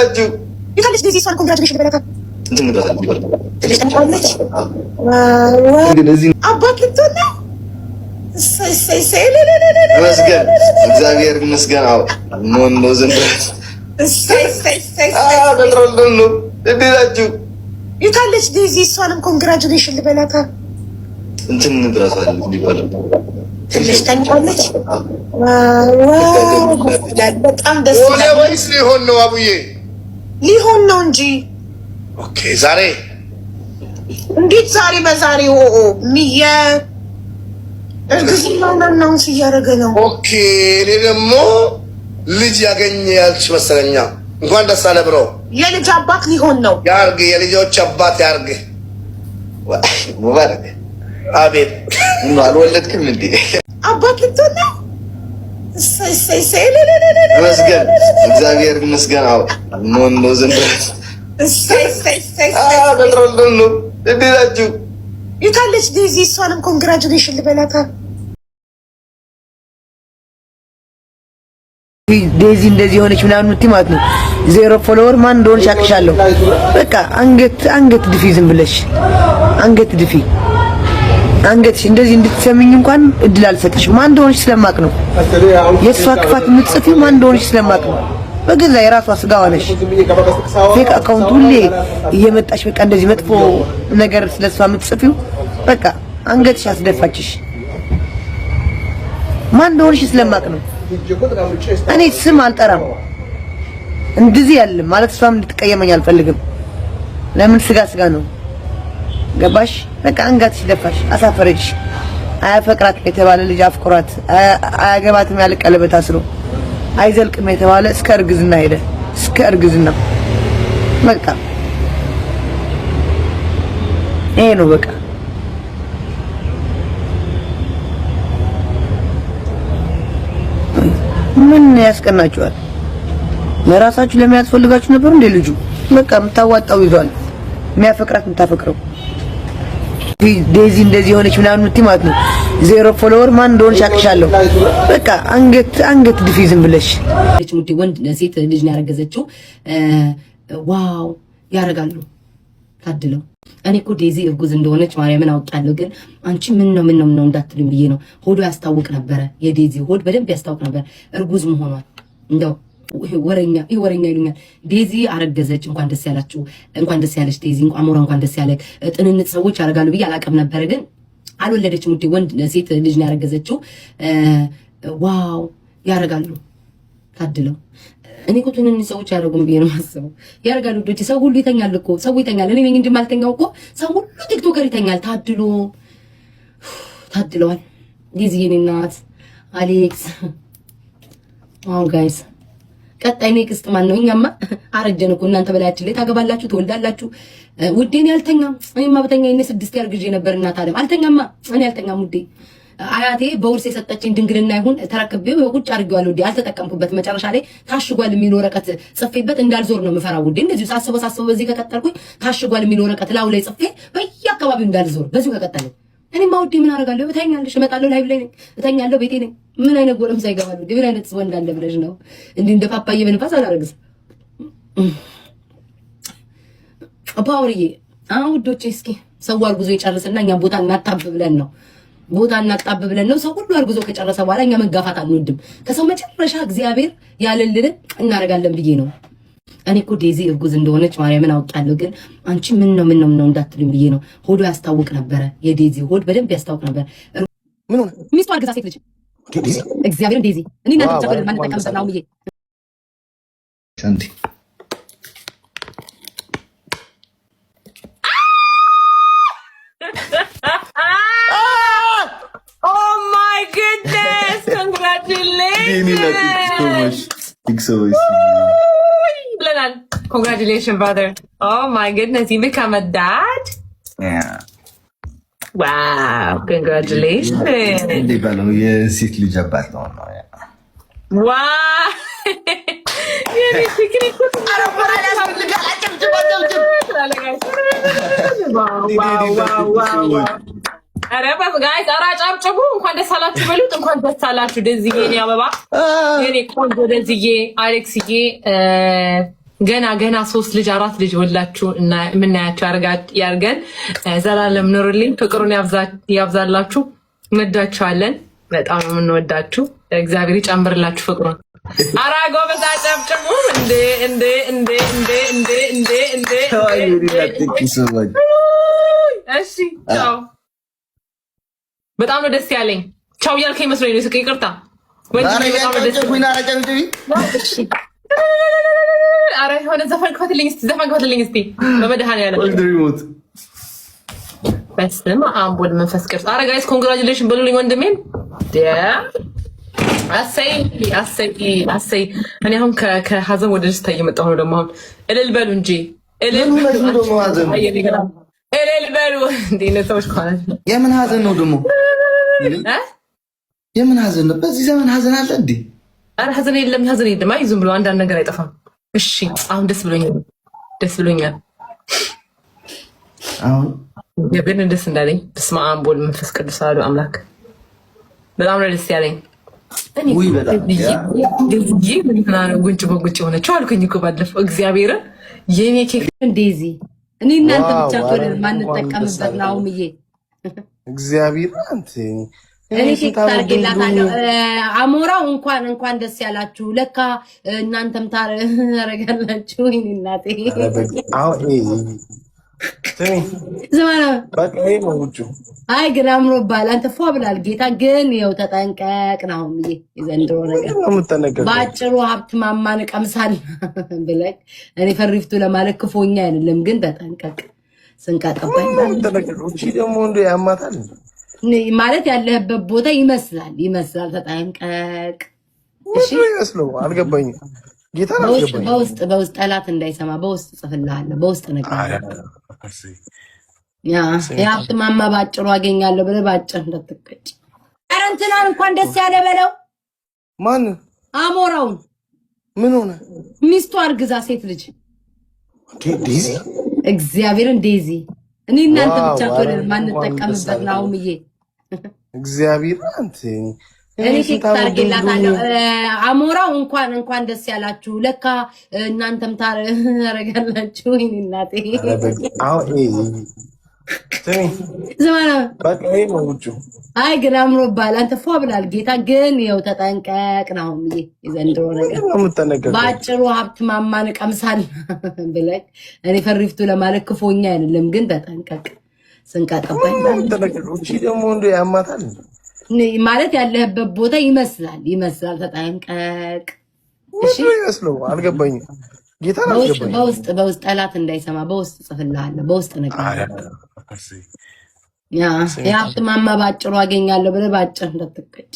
ናችሁ? የታለች ዴዚ? እሷን congratulation ልበላታ። ትንሽ ጠንቋለች። አባት ልትሆን ነው። እሰይ እሰይ እሰይ! ይመስገን፣ እግዚአብሔር ይመስገን። አዎ ነው ዘንድሮ። እሰይ እሰይ እሰይ እሰይ! ነው። እንዴት ናችሁ? የታለች ዴዚ? እሷንም congratulation ልበላታ። እንትን ትንሽ ጠንቋለች። በጣም ደስ ሆነ ወይስ ሊሆን ነው? አቡዬ ሊሆን ነው እንጂ። Okay፣ ዛሬ እንዴት ዛሬ? በዛሬ ሚየ እርግዝናውን announce እያደረገ ነው። Okay፣ እኔ ደግሞ ልጅ ያገኘ ያልች መሰለኛ። እንኳን ደስ አለ bro። የልጅ አባት ሊሆን ነው። ያርግ፣ የልጆች አባት ያርግ። ሙባረክ። አቤት። አልወለድክም እንዴ? አባት ልትሆን ነው። እሰይ እሰይ እሰይ! ይመስገን፣ እግዚአብሔር ይመስገን። አዎ ነው ዘንድሮ። እሰይ እሰይ እሰይ እሰይ! ነው። እንዴት ናችሁ? የታለች ዴዚ? እሷንም congratulation ልበላታ። ዴዚ እንደዚህ የሆነች ምናምን የምትይ ማለት ነው። Zero follower ማን እንደሆነች አቅሻለሁ። በቃ አንገት አንገት ድፊ፣ ዝም ብለሽ አንገት ድፊ። አንገትሽ እንደዚህ እንድትሰሚኝ እንኳን እድል አልሰጥሽም። ማን እንደሆነች ስለማቅ ነው። የእሷ ክፋት የምትጽፊው ማን እንደሆነች ስለማቅ ነው። በገዛ የራሷ ስጋዋ ነሽ። Fake account ሁሌ እየመጣሽ በቃ እንደዚህ መጥፎ ነገር ስለሷ የምትጽፊው በቃ አንገትሽ አስደፋችሽ። ማን እንደሆነች ስለማቅ ነው። እኔ ስም አልጠራም። እንደዚህ ያለ ማለት እሷም እንድትቀየመኝ አልፈልግም። ለምን ስጋ ስጋ ነው። ገባሽ? በቃ አንጋትሽ ደፋሽ፣ አሳፈረችሽ። አያፈቅራትም የተባለ ልጅ አፍቅሯት፣ አያገባትም ያለ ቀለበት አስሮ፣ አይዘልቅም የተባለ እስከ እርግዝና ሄደ። እስከ እርግዝና በቃ ይሄ ነው በቃ። ምን ያስቀናችኋል? ለራሳችሁ ለሚያስፈልጋችሁ ነበር እንዴ ልጁ? በቃ የምታዋጣው ይዟል። የሚያፈቅራት የምታፈቅረው ዴዚ እንደዚህ የሆነች ምናምን የምትይ ማለት ነው። Zero follower ማን እንደሆነች አቅሻለሁ። በቃ አንገት አንገት ድፊ ዝም ብለሽ። ወንድ ሴት ልጅ ነው ያረገዘችው። Wow ያረጋሉ ታድለው። እኔ እኮ ዴዚ እርጉዝ እንደሆነች ማርያምን አውቄያለሁ። ግን አንቺ ምን ነው ምን ነው ምን ነው እንዳትሉኝ ብዬ ነው። ሆዶ ያስታውቅ ነበረ። የዴዚ ሆድ በደንብ ያስታውቅ ነበር እርጉዝ መሆኗን። እንደው ወረኛ ይሄ ወረኛ ይሉኛል። ዴዚ አረገዘች፣ እንኳን ደስ ያላችሁ፣ እንኳን ደስ ያለች ዴዚ፣ እንኳን አሞራ፣ እንኳን ደስ ያለ። ጥንንጥ ሰዎች ያደርጋሉ ብዬ አላውቅም ነበረ፣ ግን አልወለደችም። ውዴ ወንድ ሴት ልጅ ነው ያረገዘችው። Wow ያደርጋሉ ታድለው። እኔ እኮ ትንንሽ ሰዎች ያደርጉም ብዬ ነው የማስበው። ያደርጋሉ ውዶቼ። ሰው ሁሉ ይተኛል እኮ፣ ሰው ይተኛል። እኔ ነኝ እንጂ የማልተኛው እኮ ሰው ሁሉ TikToker ይተኛል። ታድሎ ታድለዋል። ዴዚ የኔ እናት አሌክስ። Wow guys፣ ቀጣይ next ማን ነው? እኛማ አረጀን እኮ፣ እናንተ በላያችን ላይ ታገባላችሁ፣ ትወልዳላችሁ። ውዴ እኔ አልተኛም። እኔማ በተኛ እኔ ስድስት ያርግዤ ነበር። እናት አለም አልተኛማ፣ እኔ አልተኛም ውዴ። አያቴ በውርስ የሰጠችኝ ድንግልና ይሁን ተረክቤው ቁጭ አድርጌዋለሁ። ውዴ አልተጠቀምኩበት። መጨረሻ ላይ ታሽጓል የሚል ወረቀት ጽፌበት እንዳልዞር ነው የምፈራው ውዴ። እንደዚሁ ሳስበው ሳስበው በዚህ ከቀጠልኩኝ ታሽጓል የሚል ወረቀት ላዩ ላይ ጽፌ በየአካባቢው እንዳልዞር በዚሁ ከቀጠልኩ። እኔማ ውዴ ምን አደርጋለሁ? እተኛለሽ፣ እመጣለሁ፣ ላይ ላይ ነኝ፣ እተኛለሁ፣ ቤቴ ነኝ። ምን አይነት ጎረምሳ ይገባል? ውዴ ምን አይነት ወንድ አለ ብለሽ ነው? እንዲህ እንደ ፓፓዬ በንፋስ አላረግዝም። ፓወርዬ አሁን ውዶቼ እስኪ ሰው አርግዞ ይጨርስና እኛም ቦታ እናጣብ ብለን ነው፣ ቦታ እናጣብ ብለን ነው። ሰው ሁሉ አርግዞ ከጨረሰ በኋላ እኛ መጋፋት አንወድም። ከሰው መጨረሻ እግዚአብሔር ያለልንን እናደርጋለን ብዬ ነው። እኔ እኮ ዴዚ እርጉዝ እንደሆነች ማርያምን አውቄያለሁ። ግን አንቺ ምን ነው ምን ነው ምን ነው እንዳትሉኝ ብዬ ነው። ሆዶ ያስታውቅ ነበረ። የዴዚ ሆድ በደንብ ያስታውቅ ነበር። ምን ሆነ? ሚስቱ አርግዛ ሴት ልጅ እግዚአብሔርን ዴዚ እኔ እናንተ ብቻ ማንጠቀምበት ነው ብዬ። Oh my goodness! Congratulations! ብለናል። Congratulations, brother. Oh my goodness, you become a dad? Yeah. Wow, congratulations. እንዴ ባለው የሴት ልጅ አባት ነው ነው። Wow! የኔ ፍቅር እኮ። Wow! ኧረ guys፣ ኧረ አጨብጭቡ። እንኳን ደስ አላችሁ በሉት። እንኳን ደስ አላችሁ ደዝዬ፣ የኔ አበባ፣ የኔ ቆንጆ ደዝዬ፣ አሌክስዬ። ገና ገና ሶስት ልጅ አራት ልጅ ወላችሁ የምናያቸው ያርገን። ዘላለም ኑሩልኝ፣ ፍቅሩን ያብዛላችሁ። እንወዳችኋለን። በጣም ነው የምንወዳችሁ። እግዚአብሔር ይጨምርላችሁ ፍቅሩን። ኧረ ጎበዝ አጨብጭቡ! እንዴ እንዴ እንዴ እንዴ እንዴ እንዴ እንዴ! እሺ ቻው። በጣም ነው ደስ ያለኝ። ቻው እያልከኝ መስሎኝ ነው። ይቅርታ። ኧረ የሆነ ዘፈን ክፈትልኝ እስኪ፣ ዘፈን ክፈትልኝ እስኪ በመድኃኒዓለም። በስመ አብ ወወልድ መንፈስ ቅዱስ። ኧረ guys congratulation በሉልኝ ወንድሜን። አሰይ አሰይ አሰይ። እኔ አሁን ከሀዘን ወደ ደስታ እየመጣሁ ነው። ደግሞ አሁን እልል በሉ እንጂ፣ እልል በሉ እንዴ ሰዎች። ከሆነ የምን ሀዘን ነው ደግሞ? የምን ሀዘን ነው? በዚህ ዘመን ሀዘን አለ እንዴ? ኧረ ሀዘን የለም፣ ሀዘን የለም። አይ ዝም ብሎ አንዳንድ ነገር አይጠፋም። እሺ አሁን ደስ ብሎኛል፣ ደስ ብሎኛል። አሁን ግን ደስ እንዳለኝ፣ በስመ አብ ወወልድ መንፈስ ቅዱስ አሐዱ አምላክ። በጣም ነው ደስ ያለኝ። ጉንጭ በጉንጭ የሆነችው አልኩኝ እኮ ባለፈው፣ እግዚአብሔርን የኔ ኬክ። ዴዚ፣ እኔ እናንተ ብቻ እኮ ነን ማንጠቀምበት ናሁምዬ። እግዚአብሔር አንተ እኔ ኬክ ታርጌላታለሁ። አሞራው እንኳን እንኳን ደስ ያላችሁ። ለካ እናንተም ታረጋላችሁ። ወይኔ እናቴ። አይ ግን አምሮብሃል። አንተ ፏ ብላል። ጌታ ግን ይኸው ተጠንቀቅ ናሁምዬ። የዘንድሮ ነገር በአጭሩ ሀብት ማማን እቀምሳለሁ ብለህ እኔ ፈሪፍቱ ለማለት ክፎኛ አይደለም፣ ግን ተጠንቀቅ። ስንቀጠባይ ደግሞ ያማታል ማለት ያለህበት ቦታ ይመስላል ይመስላል። ተጠንቀቅ። እሺ ይመስለው አልገባኝም። ጌታ በውስጥ በውስጥ ጠላት እንዳይሰማ በውስጥ ጽፍልሃለሁ፣ በውስጥ እነግርሃለሁ። የሀብት ማማ ባጭሩ አገኛለሁ ብለህ ባጭር እንዳትቀጭ። ኧረ እንትናን እንኳን ደስ ያለ በለው። ማን? አሞራውን። ምን ሆነ? ሚስቱ አርግዛ ሴት ልጅ። ዴዚ። እግዚአብሔርን ዴዚ፣ እኔ እናንተ ብቻ እኮ ነን ማንጠቀምበት ናሁምዬ። እግዚአብሔር አንተ እኔ ኬክ ታርጌላታለሁ። አሞራው እንኳን እንኳን ደስ ያላችሁ። ለካ እናንተም ታረጋላችሁ። ወይኔ እናቴ። አይ ግን አምሮብሃል። አንተ ፏ ብላል። ጌታ ግን ይኸው ተጠንቀቅ ናሁምዬ። የዘንድሮ ነገር በአጭሩ ሀብት ማማን እቀምሳለሁ ብለህ እኔ ፈሪፍቱ ለማለት ክፎኛ አይደለም፣ ግን ተጠንቀቅ። ስንቀጠባይ ደግሞ ያማታል ማለት ያለህበት ቦታ ይመስላል ይመስላል። ተጠንቀቅ። እሺ ይመስለው አልገባኝም። ጌታ በውስጥ በውስጥ ጠላት እንዳይሰማ በውስጥ ጽፍልሃለሁ፣ በውስጥ እነግርሃለሁ። የሀብት ማማ ባጭሩ አገኛለሁ ብለህ ባጭር እንዳትቀጭ።